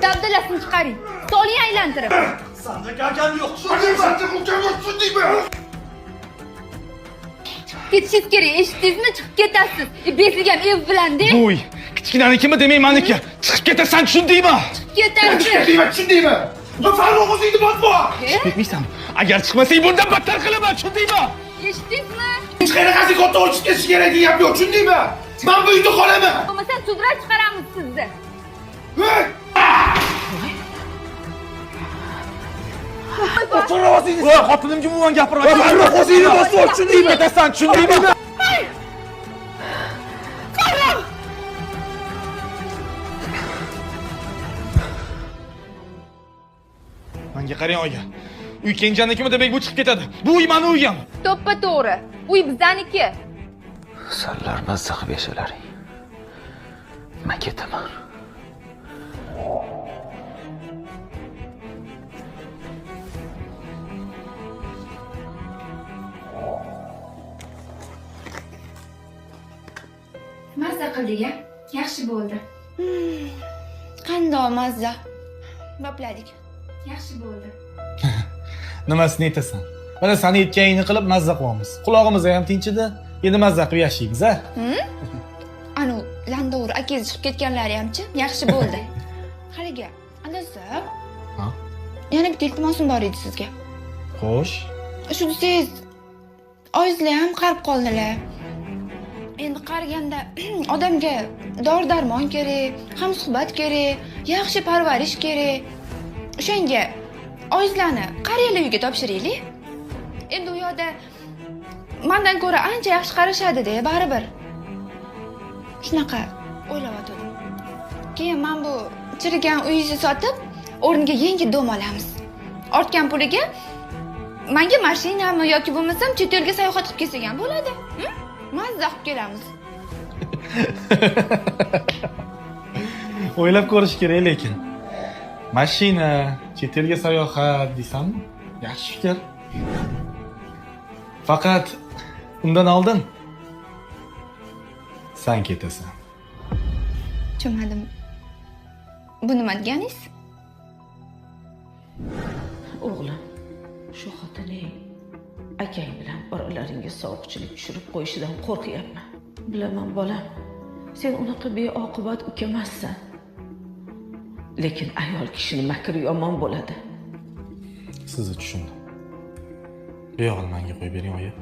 Dabdalasini chiqaring. Soling aylantirib. Sanjak akam yo'q, tushundingmi? Sanjak ukam yo'q, tushundingmi? Chiqib ketishingiz kerak, eshitdingizmi? Chiqib ketasiz. Besilgan ev bilan-da. Bu uy kichkinanikimi demay maniki. Chiqib ketasan, tushundingmi? Chiqib ketasiz. Tushundingmi, tushundingmi? Farruh o'zingni botma! Chiqib ketmaysan. Agar chiqmasang bundan battar qilaman, tushundingmi? Eshitdingizmi? Hech qanaqasi katta o'chib ketish kerak degan gap yo'q, tushundingmi? Men bu uyda qolaman. Bo'lmasa sudrab chiqaramiz sizni. Hey! Farruh o'zingni Voy, xotinimga umuman gapirma. Farruh o'zingni bosma, tushundingmi? Ketasan, tushundingmi? Menga qarang oyi. Uy kenjanikimi demak bu chiqib ketadi. Bu uy mani uyim. To'ppa to'g'ri. Uy bizaniki. Sanlar mazza qilib yashalaring. Men ketaman. Mazza qildik-a? Yaxshi bo'ldi. Qandoq mazza. Bopladik. Yaxshi bo'ldi. Nimasini aytasan? Mana sani aytganingni qilib mazza qilyapmiz. Qulog'imiz ham tinchidi. Endi mazza qilib yashaymiz, a? Anu landovur akangiz chiqib ketganlari hamchi yaxshi bo'ldi. Haligi, adasi. Ha? Yana bitta iltimosim bor edi sizga. Xo'sh. Shu desangiz, oyizlar ham qarib qoldilar. Endi qariganda odamga dori darmon kerak, hamsuhbat kerak, yaxshi parvarish kerak. O'shanga oyizlarni qariyalar uyiga topshiraylik. Endi u yoqda mandan ko'ra ancha yaxshi qarashadi-da baribir. Shunaqa o'ylayotgandim. Keyin men bu chirigan uyingizni sotib, o'rniga yangi dom olamiz. Ortgan puliga menga mashinami yoki bo'lmasam chet elga sayohat qilib kelsak ham bo'ladi. Mazza qilib kelamiz. O'ylab ko'rish kerak lekin. Mashina, chet elga sayohat deysanmi? Yaxshi fikr. Faqat undan oldin san ketasan. Tushunmadim. Bu nima deganingiz? O'g'lim, shu xotining akang bilan oralaringga sovuqchilik tushirib qo'yishidan qo'rqyapman. Bilaman bolam, sen unaqa beoqibat ukamassan. Lekin ayol kishini makri yomon bo'ladi. Sizni tushundim. Bu yog'ini menga qo'yib bering, oyi.